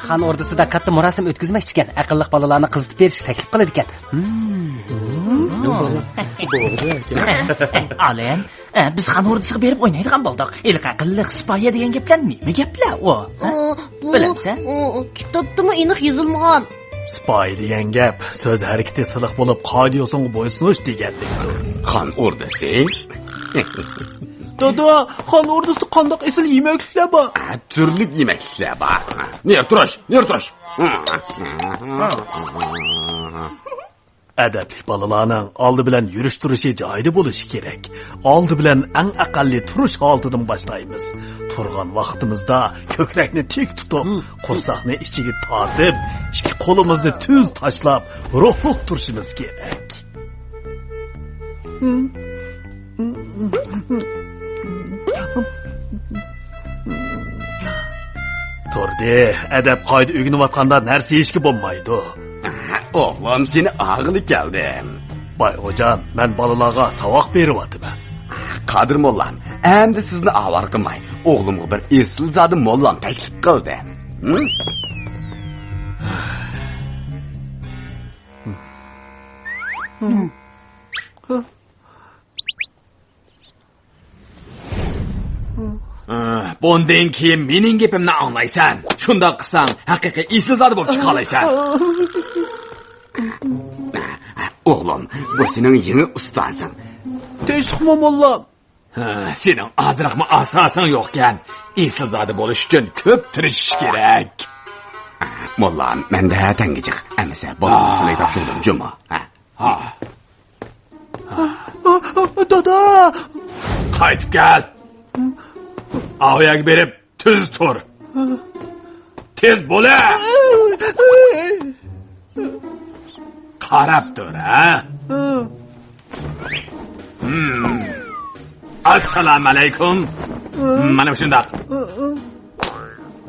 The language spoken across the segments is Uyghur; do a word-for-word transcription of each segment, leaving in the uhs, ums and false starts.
خان ئوردىسىدا كاتتا مۇراسىم ئۆتكۈزمەكچىكەن، ئەقىللىق بالىلارنى قىزىتىپ بېرىشكە تەكلىپ قىلىدىكەن. ئالىم، ئە، بىز خان ئوردىسىغا بېرىپ ئوينايدىغان بولدۇق. ھېلىقى ئەقىللىق سىپايە دېگەن گەپلەر نېمە گەپلەر ئۇ؟ ھە؟ ئۇ، بۇ، بىلەمسەن؟ ئۇ، ئۇ، كىتابتىمۇ ئېنىق يېزىلمىغان. سىپايە دېگەن گەپ سۆز ھەرىكىتى سىلىق بولۇپ، قائىدە-يوسۇنغا بويسۇنۇش دېگەندەكتۇر. خان ئوردىسى؟ دادا، خان ئوردىسىدا قانداق ئېسىل يېمەكلىكلەر بار؟ ھە، تۈرلۈك يېمەكلىكلەر بار. نېرى تۇرۇش، نېرى تۇرۇش. ئەدەپلىك بالىلارنىڭ ئالدى بىلەن يۈرۈش-تۇرۇشى جايىدا بولۇشى كېرەك. ئالدى بىلەن ئەڭ ئەقەللىي تۇرۇش ھالىتىدىن باشلايمىز. تۇرغان ۋاقتىمىزدا كۆكرەكنى تىك تۇتۇپ، قورساقنى ئىچىگە تارتىپ، ئىككى قولىمىزنى تۈز تاشلاپ، روھلۇق تۇرۇشىمىز كېرەك. تۇردى، ئەدەپ-قائىدە ئۆگىنىۋاتقاندا نەرسە يېيىشكە بولمايدۇ. ئوغلۇم، سېنى ئاغىلى كەلدىم. باي خوجام، مەن بالىلارغا ساۋاق بېرىۋاتىمەن. قادىر موللام، ئەمدى سىزنى ئاۋارە قىلماي، ئوغلۇمغا بىر ئېسىلزادە موللام تەكلىپ قىلدىم. ھە؟ ھە، بۇندىن كېيىن مېنىڭ گېپىمنى ئاڭلايسەن. شۇنداق قىلساڭ، ھەقىقىي ئېسىلزادە بولۇپ چىقالايسەن. ئوغلۇم، بۇ سېنىڭ يېڭى ئۇستازىڭ. تىنچلىقمۇ، موللام؟ ھە، سېنىڭ ئازراقمۇ ئاساسىڭ يوقكەن. ئېسىلزادە بولۇش ئۈچۈن كۆپ تىرىشىش كېرەك. موللام، مەندە تەڭگە جىق. ئەمىسە، بولدى، سىلەي تاپشۇردۇم، جۇمۇ. ھە. ھا. دادا! قايتىپ كەل. ئاۋۇ يەرگە بېرىپ، تۈز تۇر. تېز بولە! قاراپ تۇر، ھە؟ ھىم. ئەسسالامۇ ئەلەيكۇم. مانا مۇشۇنداق.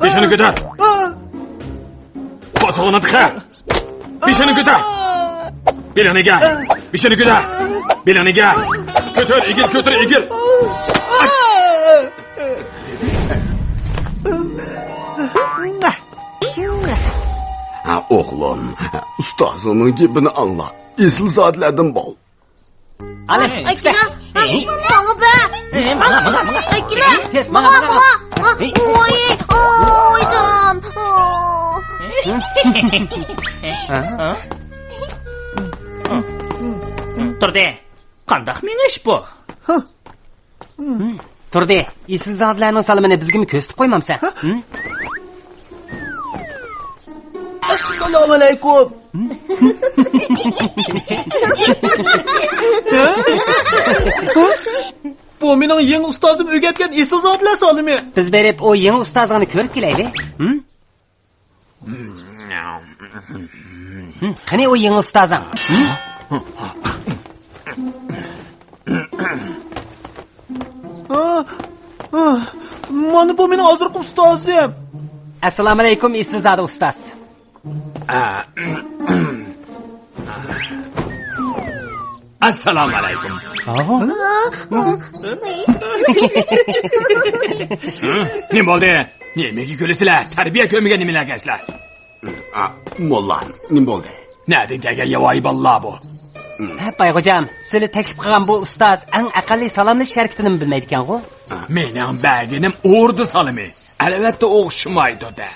بېشىنى كۆتۈر. قورسىقىنى تىقە. بېشىنى كۆتۈر. بېلىڭنى ئېگىل. بېشىنى كۆتۈر. بېلىڭنى ئېگىل. كۆتۈر، ئېگىل، كۆتۈر، ئېگىل. ھە، ئوغلۇم، ئۇستازىڭنىڭ گېپىنى ئاڭلا. ئېسىلزادىلەردىن بول. ئالىم، ئەكىلە. ماڭا بەر. ماڭا، ماڭا، ماڭا. ئەكىلە. تېز، ماڭا، ماڭا، ماڭا. ۋاي، ۋاي جان. تۇردى، قانداق مېڭىش بۇ؟ تۇردى، ئېسىلزادىلەرنىڭ سالىمىنى بىزگىمۇ كۆرسىتىپ قويمامسەن؟ ئەسسالامۇ ئەلەيكۇم. بۇ مېنىڭ يېڭى ئۇستازىم ئۆگەتكەن ئېسىلزادىلەر سالىمى. بىز بېرىپ ئۇ يېڭى ئۇستازىڭنى كۆرۈپ كېلەيلى. قېنى ئۇ يېڭى ئۇستازىڭ؟ مانا بۇ مېنىڭ ھازىرقى ئۇستازىم. ئەسسالامۇئەلەيكۇم، ئېسىلزادە ئۇستاز. ئەسسالامۇئەلەيكۇم. نېمە بولدى؟ نېمىگە كۈلىسىلەر؟ تەربىيە كۆرمىگەن نېمىلەركەنسىلەر؟ موللا، نېمە بولدى؟ نەدىن كەلگەن ياۋايى بالىلار بۇ؟ ھە، باي خوجام، سىلى تەكلىپ قىلغان بۇ ئۇستاز ئەڭ ئەقەللىي سالاملىشىش ھەرىكىتىنىمۇ بىلمەيدىكەنغۇ؟ مېنىڭ بەرگىنىم ئوردا سالىمى. ئەلۋەتتە ئوخشىمايدۇ-دە.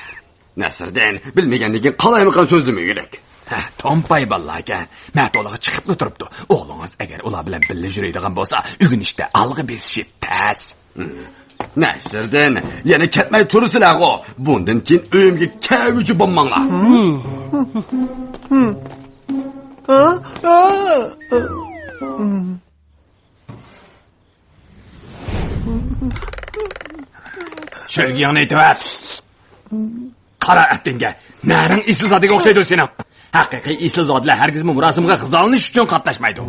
نەسىردىن، بىلمىگەندىن كېيىن قالايمىقان سۆزلىمىگۈدەك. ھە، تومپاي بالىلاركەن. مەتۇلىغا چىقىپلا تۇرۇپتۇ. ئوغلىڭىز ئەگەر ئۇلار بىلەن بىللە يۈرىدىغان بولسا، ئۆگىنىشتە ئالغا بېسىشى تەس. نەسىردىن، يەنە كەتمەي تۇرىسىلەرغۇ. بۇندىن كېيىن ئۆيۈمگە كەلگۈچى بولماڭلار. شۆلگىيىڭنى ئېتىۋەت. قارا ئەتىڭگە، نەرىڭ ئېسىلزادىگە ئوخشايدۇ سېنىڭ. ھەقىقىي ئېسىلزادىلەر ھەرگىزمۇ مۇراسىمغا غىزالىنىش ئۈچۈن قاتناشمايدۇ.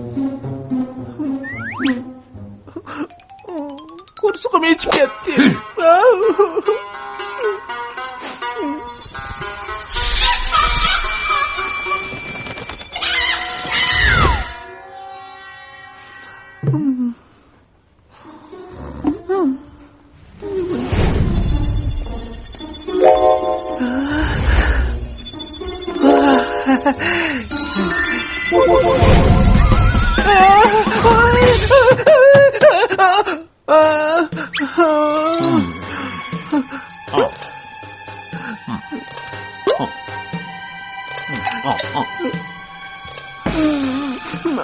قورسىقىم ئېچىپ كەتتى.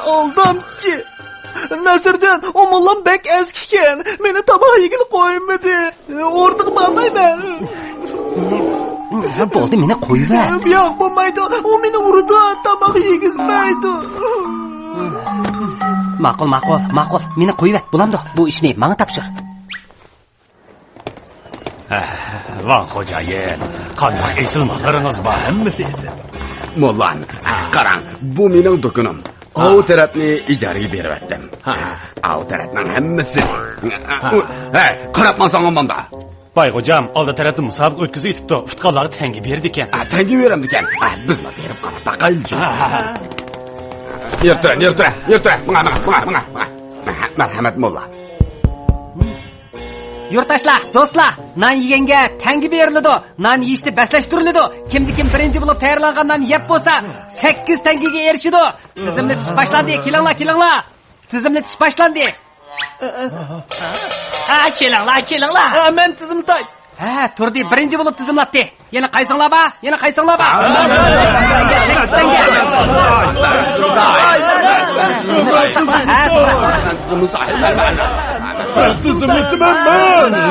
ئالدامچى! نەسىردىن، ئۇ موللام بەك ئەسكىكەن. مېنى تاماق يېگىلى قويمىدى. ئورنىغا بارمايمەن. بولدى، مېنى قويۇۋەر. ياق، بولمايدۇ. ئۇ مېنى ئۇرىدۇ، تاماق يېگۈزمەيدۇ. ماقۇل، ماقۇل، ماقۇل. مېنى قويۇۋەر. بولامدۇ؟ بۇ ئىشنى ماڭا تاپشۇر. ۋاڭ خوجايىن، قانداق ئېسىل ماللىرىڭىز بار، ھەممىسى ئېسىل. موللام، قاراڭ، بۇ مېنىڭ دۇكىنىم. ئاۋۇ تەرەپنى ئىجارىگە بېرىۋەتتىم. ھە. ئاۋۇ تەرەپنىڭ ھەممىسى. ھە. ھەي، قاراپ ماڭساڭ مانداق. بايغوجام، ئالدى تەرەپتە مۇسابىقە ئۆتكۈزۈۋېتىپتۇ، ئۇتقانلارغا تەڭگە بېرىدىكەن. ھە، تەڭگە بېرەمدىكەن. ھە، بىزمۇ بېرىپ قاراپ باقايلىچۇ. ھە، ھە، ھە. يۈر تۇرە، يۈر تۇرە، يۈر تۇرە. ماڭا، ماڭا، ماڭا، ماڭا، ماڭا. ماڭا. مەرھەمەت، موللا. يۇرتداشلار، دوستلار، نان يېگەنگە تەڭگە بېرىلىدۇ. نان يېيىشتە بەسلەشتۈرۈلىدۇ. كىمدە كىم بىرىنچى بولۇپ تەييارلانغان نان يەپ بولسا، سەككىز تەڭگىگە ئېرىشىدۇ. تىزىملىتىش باشلاندى، كېلىڭلار، كېلىڭلار. تىزىملىتىش باشلاندى. ھە، كېلىڭلار، كېلىڭلار. ھە، مەن تىزىملىتاي. ھە، تۇردى بىرىنچى بولۇپ تىزىملاتتى. يەنە قايسىڭلار بار؟ يەنە قايسىڭلار بار؟ مەن تىزىملىتىمەن،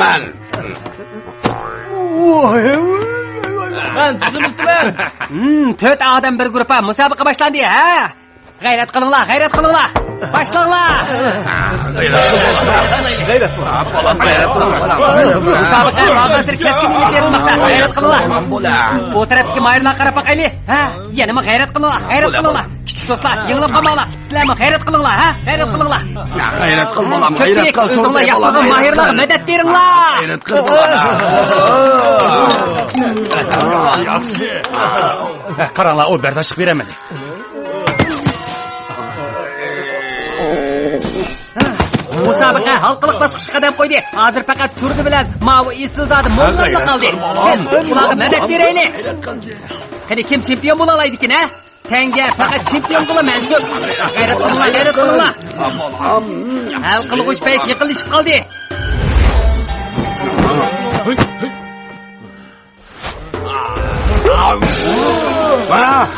مەن. مەن. مەن تىزىملىتىمەن. ھىم، تۆت ئادەم بىر گۇرۇپپا، مۇسابىقە باشلاندى، ھە؟ غەيرەت قىلىڭلار، غەيرەت قىلىڭلار. باشلاڭلار. غەيرەت قىلىڭلار. مۇسابىقە ماۋۇ ھازىر كەسكىن ئېلىپ بېرىلماقتا. غەيرەت قىلىڭلار. ئۇ تەرەپتىكى ماھىرلارغا قاراپ باقايلى. ھە؟ يەنىمۇ غەيرەت قىلىڭلار، غەيرەت قىلىڭلار. كىچىك دوستلار، يېڭىلىپ قالماڭلار. سىلەرمۇ غەيرەت قىلىڭلار، ھە؟ غەيرەت قىلىڭلار. غەيرەت قىلمىغان، غەيرەت قىل، ئۆزۈڭلار ياقتۇرغان ماھىرلارغا مەدەت بېرىڭلار. غەيرەت قىلمىغان. قاراڭلار، ئۇ بەرداشلىق بېرەلمىدى. مۇسابىقە ھالقىلىق باسقۇچقا قەدەم قويدى. ھازىر پەقەت تۇردى بىلەن ماۋۇ ئېسىلزادە موللاملا قالدى. بىز ئۇلارغا مەدەت بېرەيلى. قېنى، كىم چېمپىيون بولالايدىكىن، ھە؟ تەڭگە پەقەت چېمپىيونغىلا مەنسۇپ. غەيرەت قىلىڭلار، غەيرەت قىلىڭلار. ھەل قىلغۇچ پەيت يېقىنلىشىپ قالدى.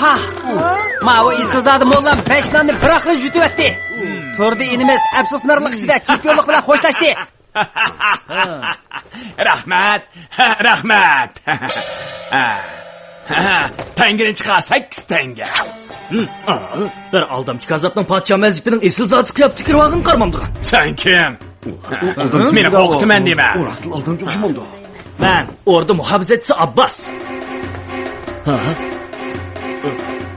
ھا! ماۋۇ ئېسىلزادە موللام بەش ناننى بىراقلا يۇتۇۋەتتى. تۇردى ئىنىمىز ئەپسۇسلىنارلىق ئىچىدە چېمپىيونلۇق بىلەن خوشلاشتى. رەھمەت، رەھمەت. تەڭگىنى چىقار، سەككىز تەڭگە. بىر ئالدامچى كازاتنىڭ پادىشاھ مەزىپىنىڭ ئېسىلزادىسى قىياپىتى كىرىۋالغىنىنى قارىمامدىغان. سەن كىم؟ مېنى قورقۇتىمەن دېمە. ئۇ راستلا ئالدامچى ئوخشىمامدۇ؟ مەن ئوردا مۇھاپىزەتچىسى ئابباس. ھە؟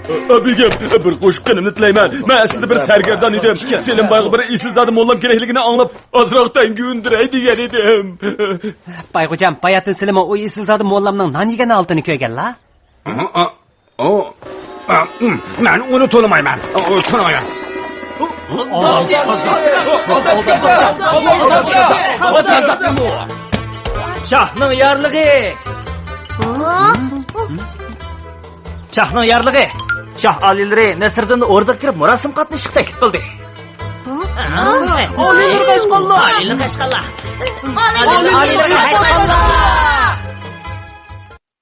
ئەبىگەم، بىر قوشۇق قېنىمنى تىلەيمەن. مەن ئەسلىدە بىر سەرگەردان ئىدىم. سېلىم بايغا بىر ئېسىلزادە موللام كېرەكلىكىنى ئاڭلاپ، ئازراق تەڭگە ئۈندۈرەي دېگەن ئىدىم. بايغوجام، باياتىن سىلىمۇ ئۇ ئېسىلزادە موللامنىڭ نان يېگەن ھالىتىنى كۆرگەنلا؟ ئۇ، ئۇ، مەن ئۇنى تونۇمايمەن. ئۇ، تونۇمايمەن. شاھنىڭ يارلىقى! شاھنىڭ يارلىقى! شاھ ئالىيلىرى نەسىردىننى ئوردىغا كىرىپ مۇراسىم قاتنىشىشقا تەكلىپ قىلدى. ئالىيلىرى قەشقەرلەر! ئالىيلىرى قەشقەرلەر! ئالىيلىرى